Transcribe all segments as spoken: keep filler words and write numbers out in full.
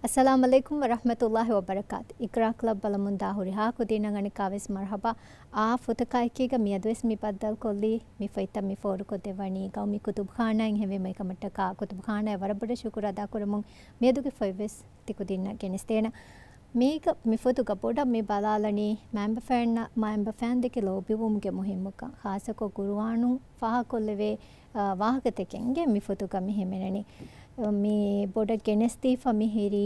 އައްސަލާމު ޢަލައިކުމް ވަރަޙްމަތުﷲި ވަބަރަކާތު. އިޤްރާ ކްލަބް ބަލަމުންދާ ހުރިހާ ކުދިންނަށް އަނެއްކާވެސް މަރުޙަބާ. އާ ފޮތަކާއެކީގަ މިއަދުވެސް މި ބައްދަލުކޮށްލީ މި ފޮތްތައް މި ފޯރުކޮށްދެއްވަނީ ގައުމީ ކުތުބުޚާނާއިން ހެވީމަ، އެކަމަށްޓަކާ ކުތުބުޚާނާއަށް ވަރަށް ބޮޑަށް ޝުކުރު އަދާކުރަމުން މިއަދުގެ ފޮތްވެސް ތިކުދިންނަށް ގެނެސްދޭނަން. މީގަ މި ފޮތުގަ ބޮޑަށް މި ބަލާލަނީ މައިންބަފައިންނަށް މައިންބަފައިންދެކެ ލޯބިވުމުގެ މުހިއްމުކަން، ޚާއްޞަކޮށް ޤުރުއާނުން ފާހަގަކޮށްލެވޭ، އާ، ވާހަކަތަކެއްގެ މި ފޮތުގަ މި ހިމެނެނީ. މި ބޮޑަށް ގެނެސްދީފަ މިހިރީ،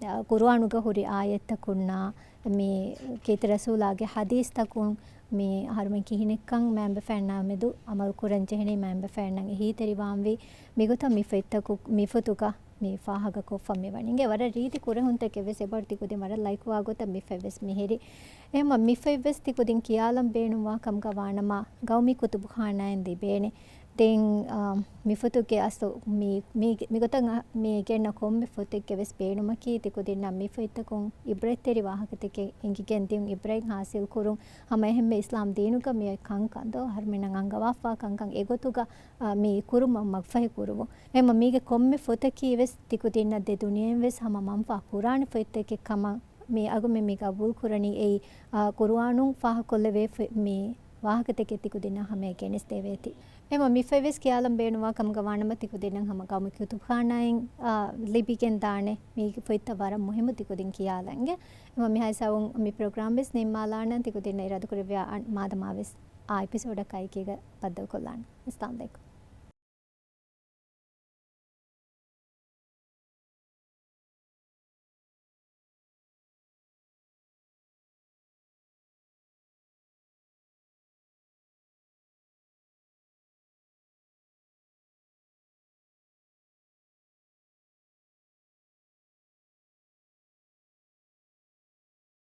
އާ، ޤުރުއާނުގަ ހުރި އާޔަތްތަކުންނާ، މި ކީރިތި ރަސޫލާގެ ޙަދީޘްތަކުން މި އަހަރުމެން ކިހިނެއްކަން މައިންބަފައިންނާ މެދު ޢަމަލު ކުރަން ޖެހެނީ، މައިންބަފައިންނަށް އެހީތެރިވާންވީ. މިގޮތަށް މި ފޮތްތަކު، މި ފޮތުގަ މި ފާހަގަކޮށްފަ މިވަނީ. އިނގޭ ވަރަށް ރީތި ކުރެހުންތަކެއް ވެސް އެބަހުރި ތިކުދިން ވަރަށް ލައިކުވާ ގޮތަށް މި ފޮތްވެސް މިހިރީ. އެހެންމަ މި ފޮތްވެސް ތިކުދިން ކިޔާލަން ބޭނުންވާ ކަމުގަ ވާނަމަ، ގައުމީ ކުތުބުޚާނާއިން ލިބޭނެ. ދެން، އާ، މި ފޮތުގެ އަސްލު މި، މީ، މިގޮތަށް އަ، މި ގެންނަ ކޮންމެ ފޮތެއްގެ ވެސް ބޭނުމަކީ ތިކުދިންނަށް މި ފޮތްތަކުން ޢިބްރަތްތެރި ވާހަކަތަކެއް އެނގިގެން ދިޔުން، ޢިބްރަތް ހާސިލް ކުރުން. ހަމަ އެހެންމެ އިސްލާމް ދީނުގަ މި ކަންކަން ދޯ އަހަރުމެންނަށް އަންގަވާފާ ކަންކަން އެގޮތުގަ، އާ، މި ކުރުމަށް މަގުފަހި ކުރުވުން. އެހެންމަ މީގެ ކޮންމެ ފޮތަކީ ވެސް ތިކުދިންނަށް ދެ ދުނިޔެއިން ވެސް ހަމަ މަންފާ ކުރާނެ ފޮތްތަކެއް ކަމަށް މި އަގުމެ މި ގަބޫލު ކުރަނީ އެއީ، އާ، ޤުރުއާނުން ފާހަގަކޮށްލެވޭ ފޮ-، މި ވާހަކަތަކެއް ތިކުދިންނަށް ހަމަޔަށް ގެނެސްދެވޭތީ. އެހެންމަ މި ފޮތްވެސް ކިޔާލަން ބޭނުންވާ ކަމުގަ ވާނަމަ ތިކުދިންނަށް ހަމަ ގައުމީ ކުތުބުޚާނާއިން، އާ، ލިބިގެން ދާނެ މީގެ ފޮތްތައް ވަރަށް މުހިއްމު ތިކުދިން ކިޔާލަން. އެހެންމަ މިހާ ހިސާބުން މި ޕްރޮގްރާމް ވެސް ނިންމާލާނަން. ތިކުދިންނަށް އިރާދަކުރެއްވިޔާ އަން-، މާދަމާ ވެސް އާ އެޕިސޯޑަކާއެކީގަ ބައްދަލުކޮށްލާނަން. އައްސަލާމު ޢަލައިކުމް.